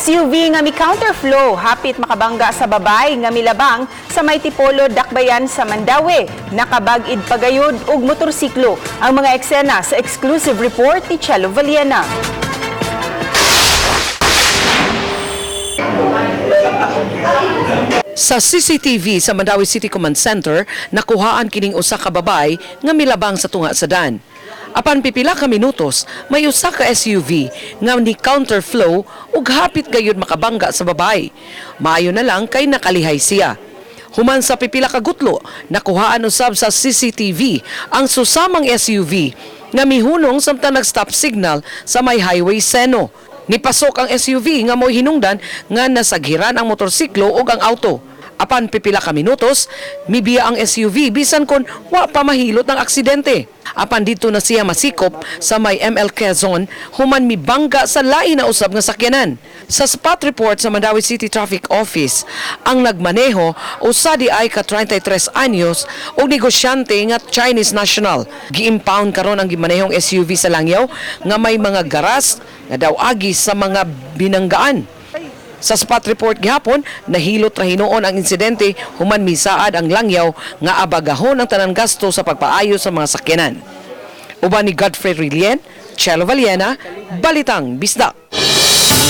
SUV nga mi counterflow hapit makabangga sa babay nga milabang sa may Tipolo, Dakbayan sa Mandaue. Nakabag-id pagayod og motorsiklo. Ang mga eksena sa exclusive report ni Chelo Valiena. Sa CCTV sa Mandaue City Command Center, nakuhaan kining usa ka babay nga milabang sa tunga sa dan. Apan pipila ka minutos, may usa ka SUV nga ni counterflow ug hapit gayud makabangga sa babay. Maayo na lang kay nakalihay siya. Human sa pipila ka gutlo, nakuhaan usab sa CCTV ang susamang SUV nga mihunong samtang nag-stop signal sa may Highway Seno. Nipasok ang SUV nga mo'y hinungdan nga nasaghiran ang motorsiklo ug ang auto. Apan pipila ka minutos, mibiya ang SUV bisan kon wa pa mahilot ang aksidente. Apan dito na siya masikop sa may ML Quezon human mibangga sa lain na usab nga sakyanan. Sa spot report sa Mandaue City Traffic Office, ang nagmaneho usa di ay ka 33 anyos og negosyante nga Chinese national. Gi-impound karon ang gimanehong SUV sa Langyaw nga may mga garas nga daw agi sa mga binanggaan. Sa spot report gihapon, nahilot ra hinuon ang insidente human misaad ang langyaw nga abagahon ang tanan gasto sa pagpaayo sa mga sakyanan. Uban ni Godfrey Rilien, Chelo Valiena, Balitang Bisdak.